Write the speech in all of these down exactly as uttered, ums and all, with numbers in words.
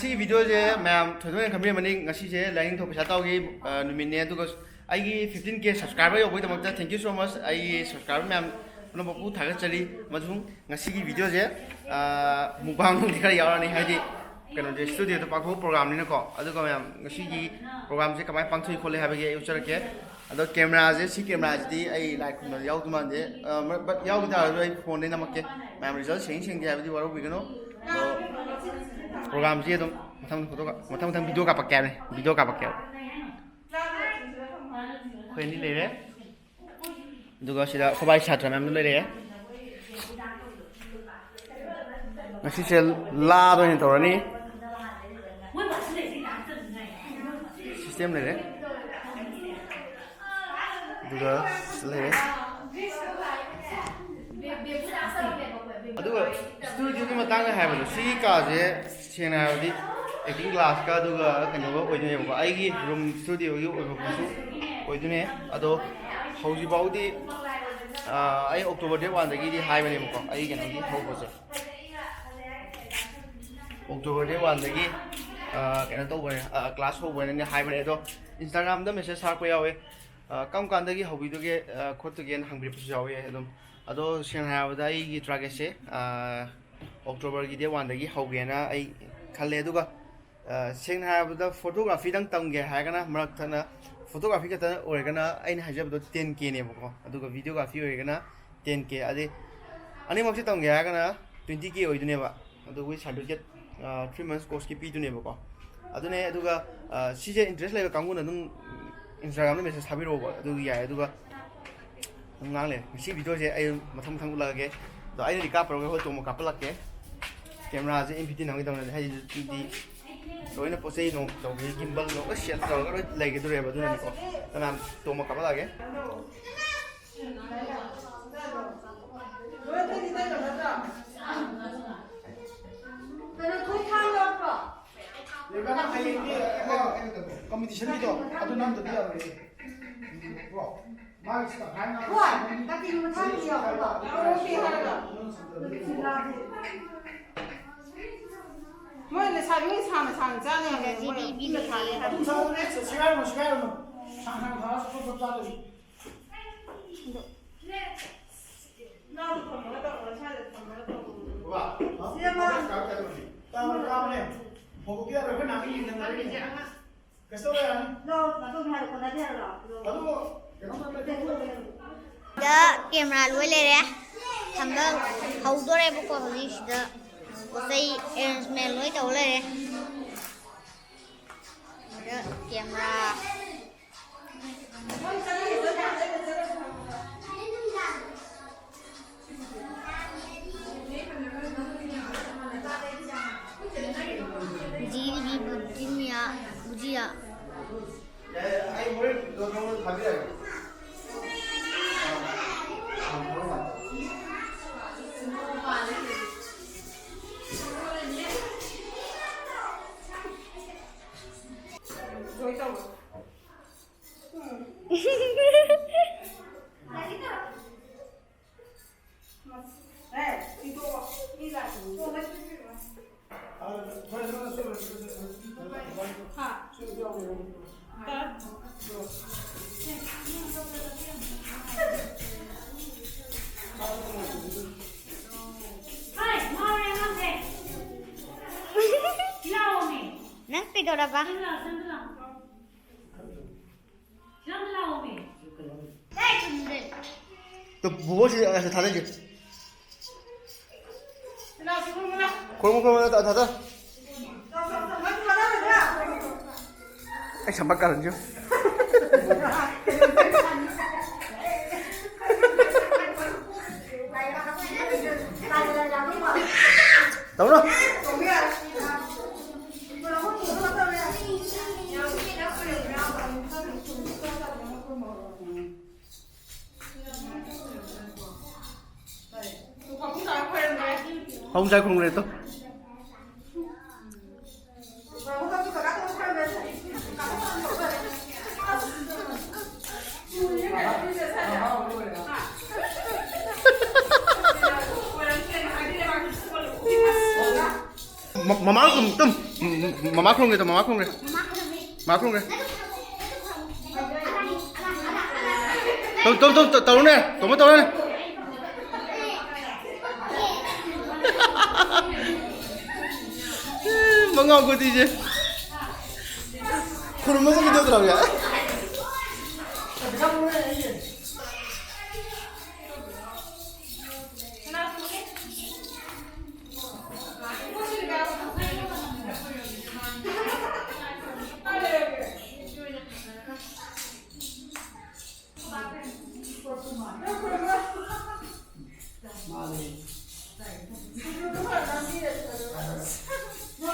ꯁꯤꯒꯤ ꯚꯤꯗꯤꯑꯣꯁꯦ ꯃꯌꯥꯝ ꯊꯣꯏꯗꯣꯛ ꯍꯦꯟꯅ ꯈꯟꯕꯤꯔꯝꯃꯅꯤ꯫ ꯉꯁꯤꯁꯦ ꯂꯥꯏꯅꯤꯡꯊꯧ ꯄꯩꯁꯥ ꯇꯥꯎꯒꯤ, ꯑ, ꯅꯨꯃꯤꯠꯅꯦ꯫ ꯑꯗꯨꯒ ꯑꯩꯒꯤ fifteen K subscriber ꯌꯧꯕꯒꯤꯗꯃꯛꯇ thank you so much꯫ ꯑꯩꯒꯤ subscriber ꯃꯌꯥꯝ ꯄꯨꯝꯅꯃꯛꯄꯨ ꯊꯥꯒꯠꯆꯔꯤ꯫ ꯑꯃꯁꯨꯡ ꯉꯁꯤꯒꯤ ꯚꯤꯗꯤꯑꯣꯁꯦ, ꯑ, mukbangꯗꯤ ꯈꯔ ꯌꯥꯎꯔꯅꯤ, ꯍꯥꯏꯗꯤ ꯀꯩꯅꯣꯁꯦ, studioꯗ ꯄꯥꯡꯊꯣꯛꯄ programꯅꯤꯅꯀꯣ꯫ ꯑꯗꯨꯒ ꯃꯌꯥꯝ ꯉꯁꯤꯒꯤ programꯁꯦ ꯀꯃꯥꯏꯅ ꯄꯥꯡꯊꯣꯛꯏ ꯈꯣꯠꯂꯤ ꯍꯥꯏꯕꯒꯤ ꯑꯩ ꯎꯠꯆꯔꯛꯀꯦ꯫ ꯑꯗꯣ cameraꯁꯦ, ꯁꯤ cameraꯁꯤꯗꯤ ꯑꯩ ꯂꯥꯏ ꯈꯨꯔꯨꯝꯕꯗ ꯌꯥꯎꯗꯧ ꯃꯥꯟꯗꯦ꯫ ꯑ, but ꯌꯥꯎꯈꯤ ꯇꯥꯔꯁꯨ ꯑꯩ phoneꯗꯩ ꯅꯝꯃꯛꯀꯦ꯫ ꯃꯌꯥꯝ result ꯁꯦꯡꯉꯤ ꯁꯦꯡꯗꯦ ꯍꯥꯏꯕꯗꯤ ꯋꯥꯔꯧꯕꯤꯒꯅꯨ꯫ ꯑꯗꯣ programꯁꯤ ꯑꯗꯨꯝ ꯃꯊꯪ photo ꯀꯥꯞ-, ꯃꯊꯪ ꯃꯊꯪ video ꯀꯥꯞꯄꯛꯀꯦ ꯍꯥꯏꯕꯅꯤ, video ꯀꯥꯞꯄꯛꯀꯦ ꯍꯥꯏꯕ꯫ ꯑꯩꯈꯣꯏ ꯑꯅꯤ ꯂꯩꯔꯦ꯫ ꯑꯗꯨꯒ ꯁꯤꯗ ꯑꯩꯈꯣꯏ ꯕꯥꯏ ꯁꯥꯇ꯭ꯔ ꯃꯌꯥꯝꯗꯣ ꯂꯩꯔꯦ꯫ ꯉꯁꯤꯁꯦ ꯂꯥꯗ ꯑꯣꯏꯅ ꯇꯧꯔꯅꯤ꯫ System ꯂꯩꯔꯦ꯫ ꯑꯗꯨꯒ ꯂꯩꯔꯦ꯫ ꯑꯗꯨꯒ studioꯒꯤ ꯃꯇꯥꯡꯗ ꯍꯥꯏꯕꯗꯣ, ꯁꯤꯒꯤ ꯀꯥꯁꯦ ꯁꯦꯡꯅ ꯍꯥꯏꯔꯕꯗꯤ acting classꯀ ꯑꯗꯨꯒ ꯀꯩꯅꯣꯒ ꯑꯣꯏꯗꯣꯏꯅꯦꯕꯀꯣ꯫ ꯑꯩꯒꯤ room studioꯒꯤ ꯑꯣꯏꯕ ꯄꯣꯠꯁꯨ ꯑꯣꯏꯗꯣꯏꯅꯦ꯫ ꯑꯗꯣ ꯍꯧꯖꯤꯛꯐꯥꯎꯗꯤ, ꯑ, ꯑꯩ October date oneꯗꯒꯤꯗꯤ ꯍꯥꯏꯕꯅꯦꯕꯀꯣ, ꯑꯩ ꯀꯩꯅꯣꯒꯤ ꯍꯧꯕꯁꯦ꯫ October date oneꯗꯒꯤ, ꯑ, ꯀꯩꯅꯣ ꯇꯧꯕꯅꯦ, ꯑ, class ꯍꯧꯕꯅꯦ ꯍꯥꯏꯕꯅꯦ꯫ ꯑꯗꯣ Instagramꯗ message ꯊꯥꯔꯛꯄ ꯌꯥꯎꯋꯦ꯫ ꯑ, ꯀꯔꯝ ꯀꯥꯟꯗꯒꯤ ꯍꯧꯕꯤꯗꯣꯏꯒꯦ, ꯑ, ꯈꯣꯠꯇꯣꯏꯒꯦꯅ ꯍꯪꯕꯤꯔꯛꯄꯁꯨ ꯌꯥꯎꯋꯦ ꯑꯗꯨꯝ꯫ ꯑꯗꯣ ꯁꯦꯡꯅ ꯍꯥꯏꯔꯕꯗ ꯑꯩꯒꯤ targetꯁꯦ, ꯑ, Octoberꯒꯤ date oneꯗꯒꯤ ꯍꯧꯒꯦꯅ ꯑꯩ ꯈꯜꯂꯦ꯫ ꯑꯗꯨꯒ, ꯑ, ꯁꯦꯡꯅ ꯍꯥꯏꯔꯕꯗ photographyꯗꯪ ꯇꯝꯒꯦ ꯍꯥꯏꯔꯒꯅ ꯃꯔꯛ ꯊꯠꯅ photography ꯈꯛꯇ ꯑꯣꯏꯔꯒꯅ ꯑꯩꯅ ꯍꯥꯏꯖꯕꯗꯣ ten Kꯅꯦꯕꯀꯣ꯫ ꯑꯗꯨꯒ videography ꯑꯣꯏꯔꯒꯅ ten K꯫ ꯑꯗꯩ ꯑꯅꯤꯃꯛꯁꯦ ꯇꯝꯒꯦ ꯍꯥꯏꯔꯒꯅ twenty K ꯑꯣꯏꯗꯣꯏꯅꯦꯕ꯫ ꯑꯗꯨ with certificate, ꯑ, three months courseꯀꯤ ꯄꯤꯗꯣꯏꯅꯦꯕꯀꯣ꯫ ꯑꯗꯨꯅꯦ꯫ ꯑꯗꯨꯒ, ꯑ, ꯁꯤꯁꯦ interest ꯂꯩꯕ ꯀꯥꯡꯕꯨꯅ ꯑꯗꯨꯝ Instagramꯗ message ꯊꯥꯕꯤꯔꯛꯑꯣꯕ, ꯑꯗꯨ ꯌꯥꯏ꯫ ꯑꯗꯨꯒ ꯑꯗꯨꯝ ꯉꯥꯡ ꯂꯩꯔꯦ꯫ ꯉꯁꯤ videoꯁꯦ ꯑꯩ ꯃꯊꯪ ꯃꯊꯪ ꯎꯠꯂꯛꯑꯒꯦ꯫ ꯑꯗꯣ ꯑꯩꯅꯗꯤ ꯀꯥꯞꯄꯔꯣꯏꯒꯦ, ꯑꯩꯈꯣꯏ ꯇꯣꯝꯕ ꯀꯥꯞꯄꯜꯂꯛꯀꯦ꯫ Cameraꯁꯦ ꯏꯟꯐꯤꯅꯤꯇꯤ ꯅꯝꯒꯦ ꯇꯧꯅꯗꯤ, ꯍꯥꯏꯗꯤ ꯂꯣꯏꯅ ꯄꯣꯠ ꯆꯩ ꯅꯨꯡ ꯇꯧꯕꯒꯤ gimbal ꯅꯨꯡ ꯂꯣꯏ set ꯇꯧꯔꯒ ꯂꯣꯏ ꯂꯩꯒꯗꯧꯔꯦꯕ꯫ ꯑꯗꯨꯅꯅꯤꯀꯣ꯫ ꯀꯅꯥ ꯇꯣꯝꯕ ꯀꯥꯞꯄꯜꯂꯛꯑꯒꯦ꯫ ꯀꯩꯅꯣ, ꯊꯣꯏ ꯊꯥꯡ ꯌꯥꯎꯔꯛꯄ꯭ꯔꯣ? ꯌꯦꯡꯉꯣ, ꯍꯌꯦꯡꯒꯤ ꯀꯩꯅꯣ, ꯀꯩꯅꯣ ꯇꯧꯕ, competitionꯒꯤꯗꯣ ꯑꯗꯨ ꯅꯝꯗꯕꯗꯤ ꯌꯥꯔꯣꯏꯌꯦ꯫ ꯀꯣ? ꯃꯥꯒꯤ ꯁꯤꯗ ꯍꯥꯏꯅ ꯍꯣꯏ, ꯀꯥꯇꯤꯒꯨꯝꯕ ꯊꯥꯡ ꯌꯥꯎꯔꯛꯄ꯭ꯔꯣ? ꯌꯥꯎꯔꯛꯇꯦ ꯍꯥꯏꯔꯒ꯫ ꯃꯣꯏ ꯂꯩꯁꯥꯕꯤꯉꯩ ꯁꯥꯡꯅ ꯁꯥꯡꯅ ꯆꯥꯅꯤ ꯍꯥꯏꯕꯅꯦ, ꯃꯣꯏ ꯄꯨꯟꯅ ꯊꯥꯔꯦ ꯍꯥꯏꯕꯅꯦ꯫ ꯑꯗꯨꯝ ꯁꯥꯎꯅꯦ, ꯁꯦꯒꯥꯏꯔꯨꯅꯨ, ꯁꯦꯒꯥꯏꯔꯨꯅꯨ꯫ ꯁꯥꯡ ꯁꯥꯡ ꯊꯥꯔꯁꯨ ꯆꯞ ꯆꯞ ꯆꯥꯗꯣꯏꯅꯤ꯫ ꯅꯥꯎꯗ ꯊꯝꯃꯒ ꯇꯧꯔꯣ, ꯁ꯭ꯋꯥꯏꯗ ꯊꯝꯃꯒ ꯇꯧꯔꯣ꯫ ꯕꯕꯥ, ꯁꯤ ꯑꯃ꯫ ꯇꯥꯕꯅꯦ, ꯇꯥꯕꯅꯦ꯫ ꯍꯧꯗꯣꯛꯀꯦ ꯌꯥꯔꯣꯏ, ꯑꯩꯈꯣꯏ ꯅꯥꯀꯟ ꯌꯦꯡꯅꯕ ꯂꯩꯅꯦ꯫ ꯀꯩꯁꯨ ꯇꯧꯔꯣꯏ, ꯌꯥꯅꯤ꯫ ꯅꯥꯎ, ꯅꯥꯇꯣꯟ ꯍꯥꯏꯔ ꯀꯣꯟꯅꯗꯦ ꯍꯥꯏꯔꯣ? ꯑꯗꯨ ꯀꯩꯅꯣ ꯇꯧꯔꯦ꯫ ꯁꯤꯗ ꯀꯦꯃꯦꯔꯥ ꯂꯣꯏ ꯂꯩꯔꯦ꯫ ꯊꯝꯕ ꯍꯧꯗꯣꯔꯦꯕꯀꯣ ꯍꯧꯖꯤꯛ ꯁꯤꯗ꯫ ꯄꯣꯠ ꯆꯩ ꯑꯦꯔꯦꯟꯖꯃꯦꯟ ꯂꯣꯏ ꯇꯧ ꯂꯩꯔꯦ꯫ ꯁꯤꯗ ꯀꯦꯃꯦꯔꯥ꯫ ꯖꯤꯂꯤꯕꯤ, ꯕꯨꯖꯤꯌꯥ, ꯕꯨꯖꯤꯌꯥ꯫ ꯅꯪ ꯀꯩꯗꯧꯔꯕ? ꯅꯪ ꯂꯥꯛꯑꯣꯃꯤ꯫ ꯇꯨ ꯕꯣꯕꯣꯛꯁꯤ ꯑꯁ ꯊꯥꯗꯩꯁꯦ꯫ ꯈꯨꯔꯨꯝꯃꯨ, ꯈꯨꯔꯨꯝꯃꯨ, ꯊꯥ-, ꯊꯥꯗ꯫ ꯑꯩ ꯁꯝꯕ ꯀꯥꯔꯟꯁꯨ꯫ ꯇꯧꯔꯣ꯫ ꯐꯃꯨꯡ ꯆꯥꯏ ꯈꯨꯔꯨꯝꯈ꯭ꯔꯦ ꯇꯣ꯫ ꯃ- ꯃꯃꯥ ꯇꯨꯝ ꯇꯨꯝ ꯎꯝ, ꯎꯝ, ꯃꯃꯥ ꯈꯨꯔꯨꯝꯒꯦ ꯇꯧ ꯃꯃꯥ ꯈꯨꯔꯨꯝꯒꯦ ꯃꯃꯥ ꯈꯨꯔꯨꯝꯒꯦ ꯇꯧ ꯇꯧ ꯇꯧ ꯇꯧꯔꯨꯅꯦ ꯇꯧꯕ ꯇꯧꯔꯨꯅꯦ ꯃꯉꯥꯎ ꯀꯣꯇꯤꯁꯦ ꯈꯨꯔꯨꯝꯕ ꯆꯠꯈꯤꯗꯣꯏ ꯇꯧꯔꯒꯦ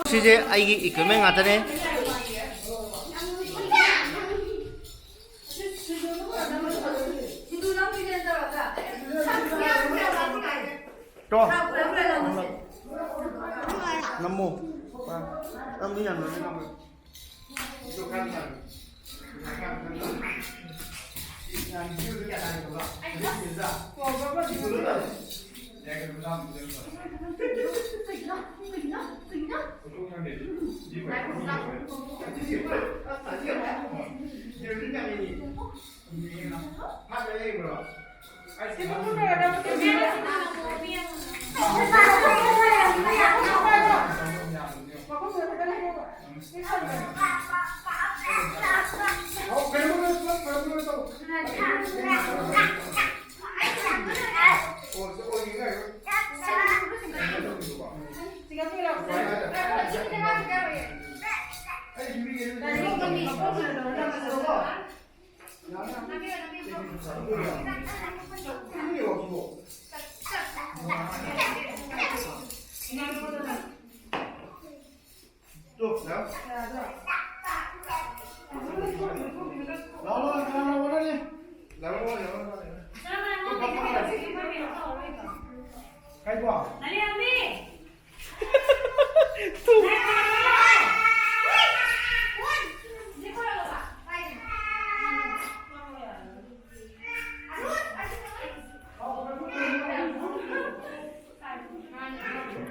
ꯁꯤꯁꯦ ꯑꯩꯒꯤ ꯏꯀ꯭ꯋꯤꯞꯃꯦꯟ ꯉꯥꯛꯇꯅꯦ꯫ ꯇꯣ꯫ ꯅꯝꯃꯣ꯫ ꯅꯝꯕ ꯌꯥꯝ ꯅꯝꯃꯦ, ꯅꯝꯃꯣ꯫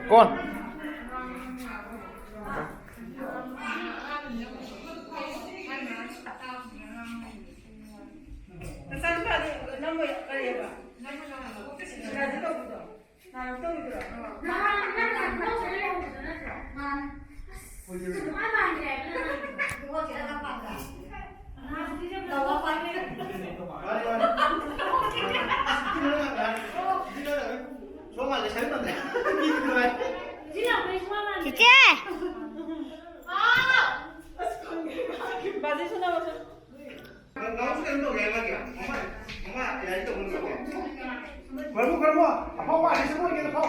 कोण? ꯆꯤꯆꯦ! ꯈꯔꯃꯣ, ꯈꯔꯃꯣ, ꯑꯐꯥꯎꯕ ꯑꯥꯔꯇꯤꯁ ꯑꯃ ꯑꯣꯏꯒꯦꯅ ꯐꯥꯎ꯫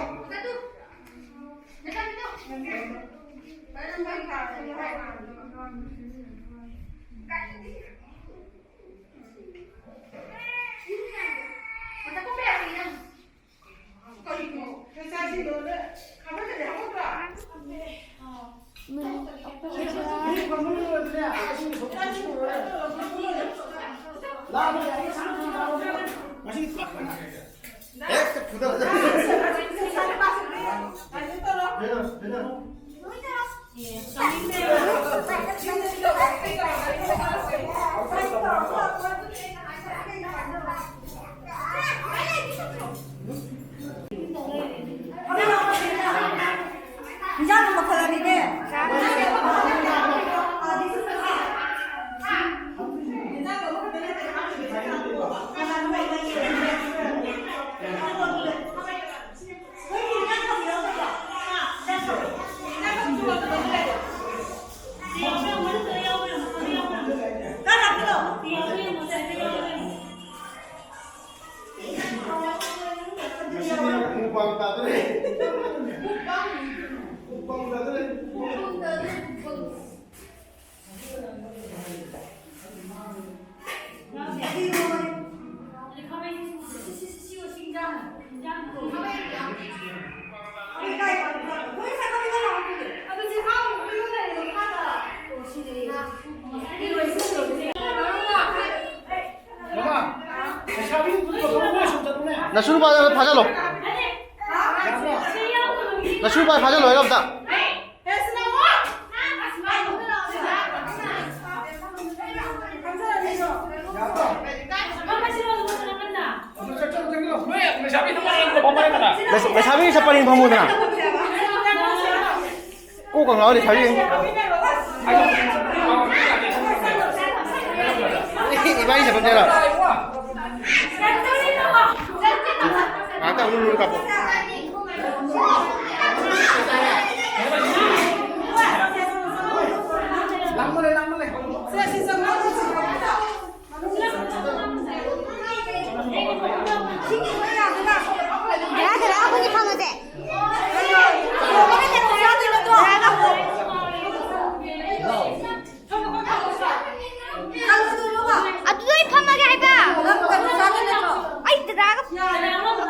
ꯏꯟꯖꯥꯡ ꯃꯈꯜ ꯑꯅꯤꯅꯦ꯫ ꯉꯁꯤꯗꯤ ꯃꯨꯛꯕꯥꯡ ꯇꯥꯗꯣꯔꯦ꯫ ꯃꯨꯛꯕꯥꯡ ꯇꯥꯗꯣꯔꯦ꯫ ꯅꯁꯨ ꯅꯨꯄꯥꯗꯣ ꯐꯥꯖꯜꯂꯣ꯫ ꯅꯁꯨ ꯅꯨꯄꯥ ꯐꯥꯖꯜꯂꯣ ꯍꯥꯏꯔꯣ ꯑꯝꯇ꯫ ꯂꯩꯁꯥꯕꯤ ꯈꯔ ꯄꯔꯦꯡ ꯐꯝꯃꯨꯗꯅ꯫ ꯀꯣꯛꯀ ꯉꯥꯎꯔꯦ ꯁꯥꯕꯤ꯫ ꯏꯕꯥꯅꯤ ꯆꯠꯐꯝ ꯆꯠꯂꯣ꯫ ꯉꯥꯏꯍꯥꯛꯇꯪ ꯎꯔꯨ ꯎꯔꯨ ꯀꯥꯞꯄꯣ꯫ ꯂꯥꯡꯃꯜꯂꯦ, ꯂꯥꯡꯃꯜꯂꯦ꯫ ꯙꯔꯥ, ꯙꯔꯥ, ꯑꯩꯈꯣꯏꯅꯤ ꯐꯝꯃꯁꯦ꯫ ꯑꯗꯨꯗ ꯑꯩ ꯐꯝꯃꯒꯦ ꯍꯥꯏꯕ꯫ ꯑꯩ ꯗꯗꯥꯒ,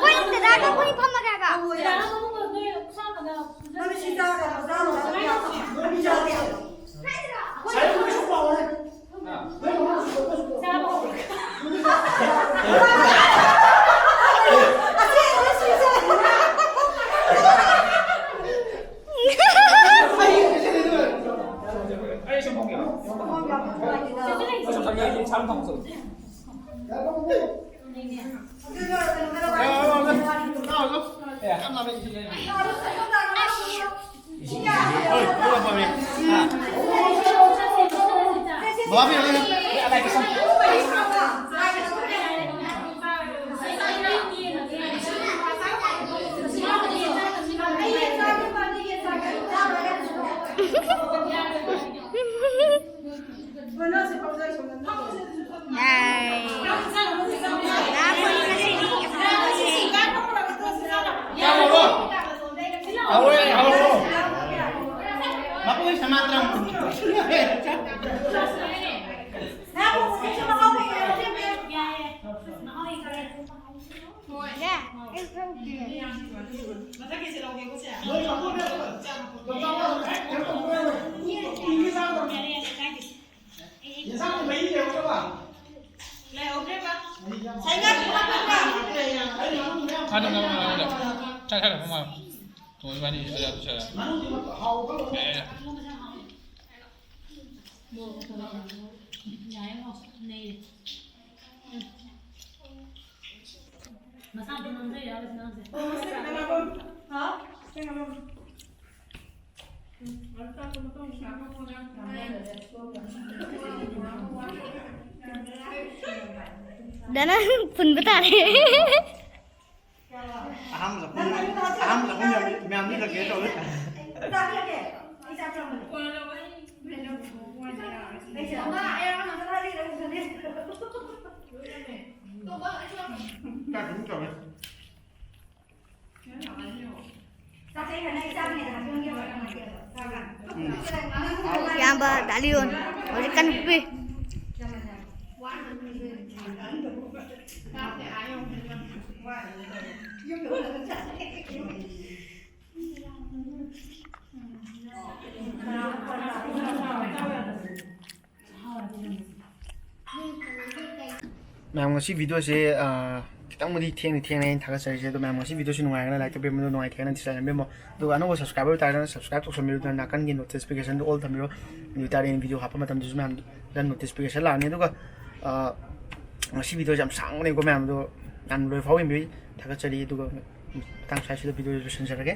ꯑꯩꯈꯣꯏ ꯗꯗꯥꯒ ꯑꯩꯈꯣꯏ ꯐꯝꯃꯒꯦ ꯍꯥꯏꯕ꯫ ꯗꯅ ꯐꯨꯟꯕ ꯇꯥꯔꯦ꯫ ꯑꯍꯥꯟꯕ ꯆꯥꯛꯈꯨꯝ, ꯑꯍꯥꯟꯕ ꯆꯥꯛꯈꯨꯝ ꯃꯌꯥꯝ, ꯃꯌꯥꯝꯗꯤ ꯂꯛꯀꯦ ꯇꯧꯋꯦ꯫ ꯆꯥꯛ ꯑꯗꯨꯝ ꯇꯧꯋꯦ꯫ ꯎꯝ꯫ ꯏꯌꯥꯝꯕ ꯗꯥ ꯂꯤꯌꯣꯟ ꯍꯧꯖꯤꯛ ꯀꯟꯅ ꯐꯨꯏ꯫ ꯃꯌꯥꯝ, ꯉꯁꯤ ꯚꯤꯗꯤꯑꯣꯁꯦ, ꯑꯥ, ꯈꯤꯇꯪꯕꯨꯗꯤ ꯊꯦꯡꯗꯤ ꯊꯦꯡꯅ ꯑꯩꯅ ꯊꯥꯒꯠꯆꯔꯤꯁꯦ꯫ ꯑꯗꯣ ꯃꯌꯥꯝ, ꯉꯁꯤ ꯚꯤꯗꯤꯑꯣꯁꯦ ꯅꯨꯡꯉꯥꯏꯔꯒꯅ ꯂꯥꯏꯛ ꯇꯧꯕꯤꯔꯝꯃꯣ, ꯅꯨꯡꯉꯥꯏꯇꯦ ꯍꯥꯏꯔꯒꯅ ꯗꯤꯁꯂꯥꯏꯛ ꯅꯝꯕꯤꯔꯝꯃꯣ꯫ ꯑꯗꯨꯒ ꯑꯅꯧꯕ ꯁꯕꯁꯀ꯭ꯔꯥꯏꯕꯔ ꯑꯣꯏꯇꯥꯔꯒꯅ ꯁꯕꯁꯀ꯭ꯔꯥꯏꯕ ꯇꯧꯁꯟꯕꯤꯔꯣ, ꯑꯗꯨꯅ ꯅꯥꯀꯟꯒꯤ ꯅꯣꯇꯤꯐꯤꯀꯦꯁꯟꯗꯣ ꯑꯣꯜ ꯊꯝꯕꯤꯔꯣ꯫ ꯑꯗꯨ ꯑꯣꯏꯇꯥꯔꯗꯤ ꯑꯩꯅ ꯚꯤꯗꯤꯑꯣ ꯍꯥꯞꯄ ꯃꯇꯝꯗꯁꯨ ꯃꯌꯥꯝꯗ ꯅꯣꯇꯤꯐꯤꯀꯦꯁꯟ ꯂꯥꯛꯑꯅꯤ꯫ ꯑꯗꯨꯒ, ꯑꯥ, ꯉꯁꯤ ꯚꯤꯗꯤꯑꯣꯁꯦ ꯌꯥꯝ ꯁꯥꯡꯕꯅꯦꯀꯣ ꯃꯌꯥꯝ, ꯑꯗꯣ ꯌꯥꯝ ꯂꯣꯏ ꯐꯥꯎ ꯌꯦꯡꯕꯤꯌꯨ, ꯊꯥꯒꯠꯆꯔꯤ꯫ ꯑꯗꯨꯒ ꯃꯇꯥꯡ ꯁ꯭ꯋꯥꯏꯁꯤꯗ ꯚꯤꯗꯤꯑꯣꯁꯦ ꯂꯣꯏꯁꯤꯟꯖꯔꯒꯦ꯫